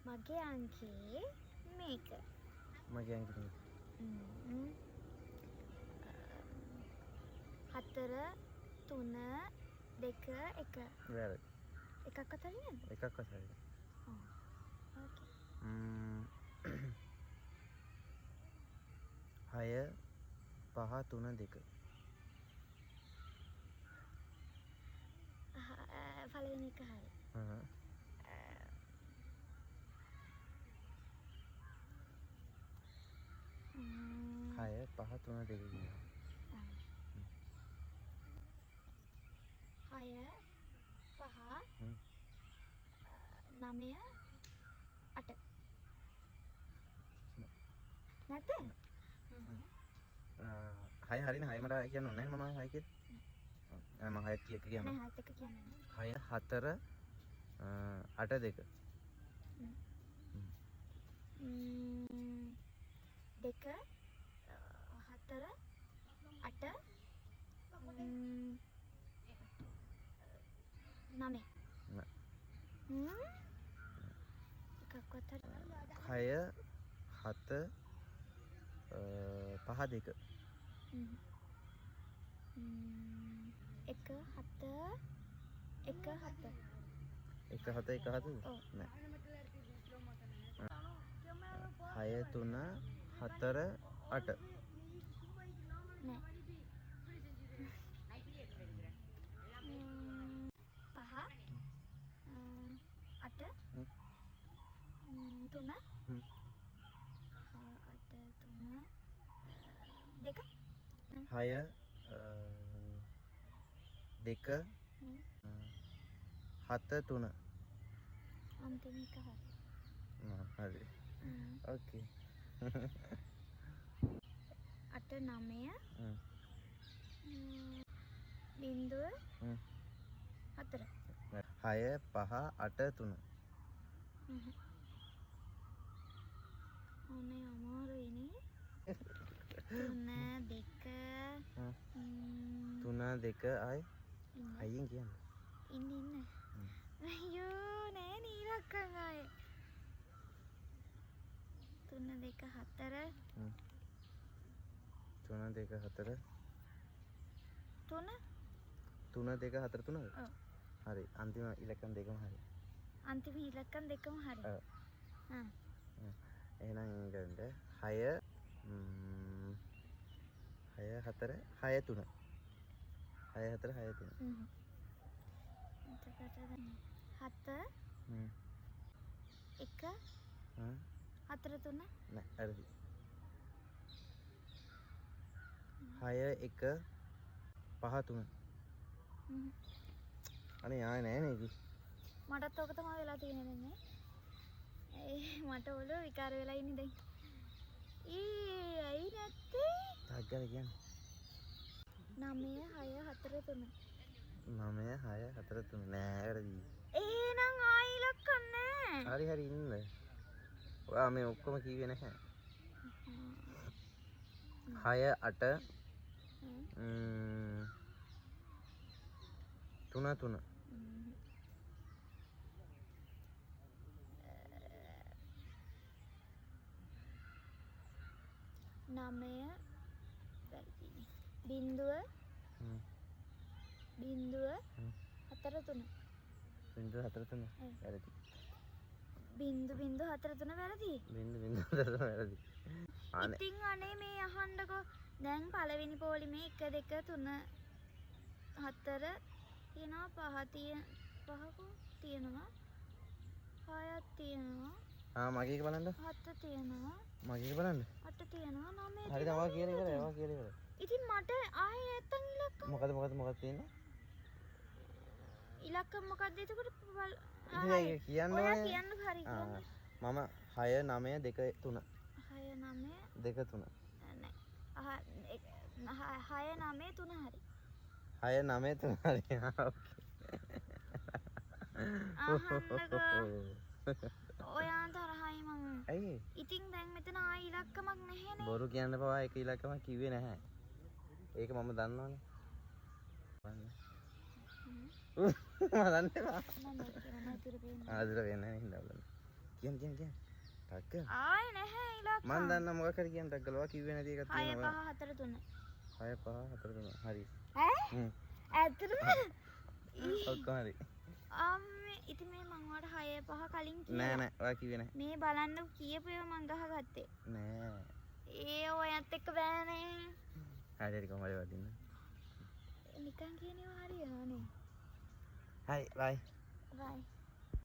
මගේ අංකේ මේක. මගේ අංකේ මේක. 4 3 2 1. වැරදි. එකක්වත් හරි නේද? එකක්වත් හරි නෑ. ඔව්. ඕකේ. 6 5 3 2. පළවෙනි එක හරි. හ්ම්. 6 5 3 2 කියනවා. 6 5 9 8. නැද්ද? 6 හරිනේ. 6 මට කියන්න ඕනේ නැහැ. මම 6 කියලා. මම 6 කීයක කියන්න. නෑ, 7 එක කියන්නේ නෑ. 6 4 8 2. 2 4 8 9. නෑ. එකක්වත් හරි. 6 7 5 2. 1 7 1 7. 1 7 1 7ද? ඔව්. නෑ. 6 3 4 8. නෑ. 5 8 3 8 3 2. 6 2 7 3. අන්තිම එක හරි. හරි. ඕකේ. 8 9 බිංදුව 4. 6 5 8 3. අනේ අමාරුයිනේ. 3 2 3 2 ආයි හයියෙන් කියන්න. ඉන්න ඉන්න. අයියෝ නෑ නීලක්කන් ආයේ. 3 2 4. 3 2 4 3 3 2 4 3ද? ඔව්. හරි. අන්තිම ඉලක්කම් දෙකම හරි. අන්තිම ඉලක්කම් දෙකම හරි. ඔව්. හා. එහෙනම් ගන්න 6 6 4 6 3. 6 4 6 3. එතකොට 7 1 4 3. නෑ වැරදි. 6 1 5 3. අනේ ආයේ නෑ නේද? මටත් ඕක තමයි වෙලා තියෙන්නේ දැන් නේ. ඒ මට ඔළුව විකාර වෙලා ඉන්නේ දැන්. ඊ ඇයි නැත්තේ? ටක් ගාලා කියන්න. 9 6 4 3. 9 6 4 3 නෑ වැරදි. එහෙනම් ආයි ඉලක්කම් නෑ. හරි හරි ඉන්න. ඔයා මේ ඔක්කොම කිව්වේ නැහැ. 6 8 3 3. 9 වැරදිනේ. බිංදුව බිංදුව 4 3. බිංදුව 4 3 වැරදි. බිංදු බිංදු 4 3 වැරදි. බිංදු බිංදු 4 3 වැරදි. ඉතින් අනේ මේ අහන්නකෝ. දැන් පළවෙනි පොලිමේ 1 2 3 4 තියෙනවා, 5 තියෙන 5 තියෙනවා, 6ක් තියෙනවා. ආ මගේ එක බලන්න. 7 තියෙනවා. මගේ එක බලන්න. 8 තියෙනවා, 9. හරි තමයි කියලා ඉවරයි. ඔයා කියලා ඉවරයි. ඉතින් මට ආයේ නැත්තම් ඉලක්කම්. මොකද මොකද මොකද තියෙන්නේ? ඉලක්කම් මොකද්ද එතකොට? ඉතින් කියන්න ඕනේ. ඔයා කියන්න හරි කියන්න. මම 6 9 2 3. 6 9 2 3. නෑ. 6 9 3 හරි. 6 9 3 හරි. ඕකේ. අහන්නකෝ. ඔයා තරහයි මං. ඇයි? ඉතින් දැන් මෙතන ආයි ඉලක්කමක් නැහැනේ. බොරු කියන්න පවා එක ඉලක්කමක් කිව්වේ නැහැ. ඒක මම දන්නවනේ. බලන්න. මම දන්නේ නෑ. මම ඒක කියලා නෑ, දුර පේන්නේ. ආ දුර පේන්නේ නැහැ හින්දා බලන්න. කියන්න කියන්න කියන්න. ටක් ගාලා. ආයේ නැහැ ඉලක්කම්. මං දන්නා මොකක් හරි කියන්න ටක් ගාලා. ඔයා කිව්වේ නැති එකක් 6 තියෙනවා. 5 4 3. 6 5 4 3. හරි. ඈ? හ්ම්. ඇත්තටම? ඔක්කොම හරි. අම්මේ, ඉතින් මේ මං ඔයාලට 6 5 කලින් කිව්වා. නෑ නෑ, ඔයා කිව්වේ නෑ. මේ බලන්න කියපු ඒවා මං ගහගත්තේ. නෑ. ඒ ඔයත් එක්ක බෑනේ. හරි හරි, කොහොම හරි වදින්න. නිකන් කියන ඒවා හරියනවා නේ. හරි, බයි. බයි.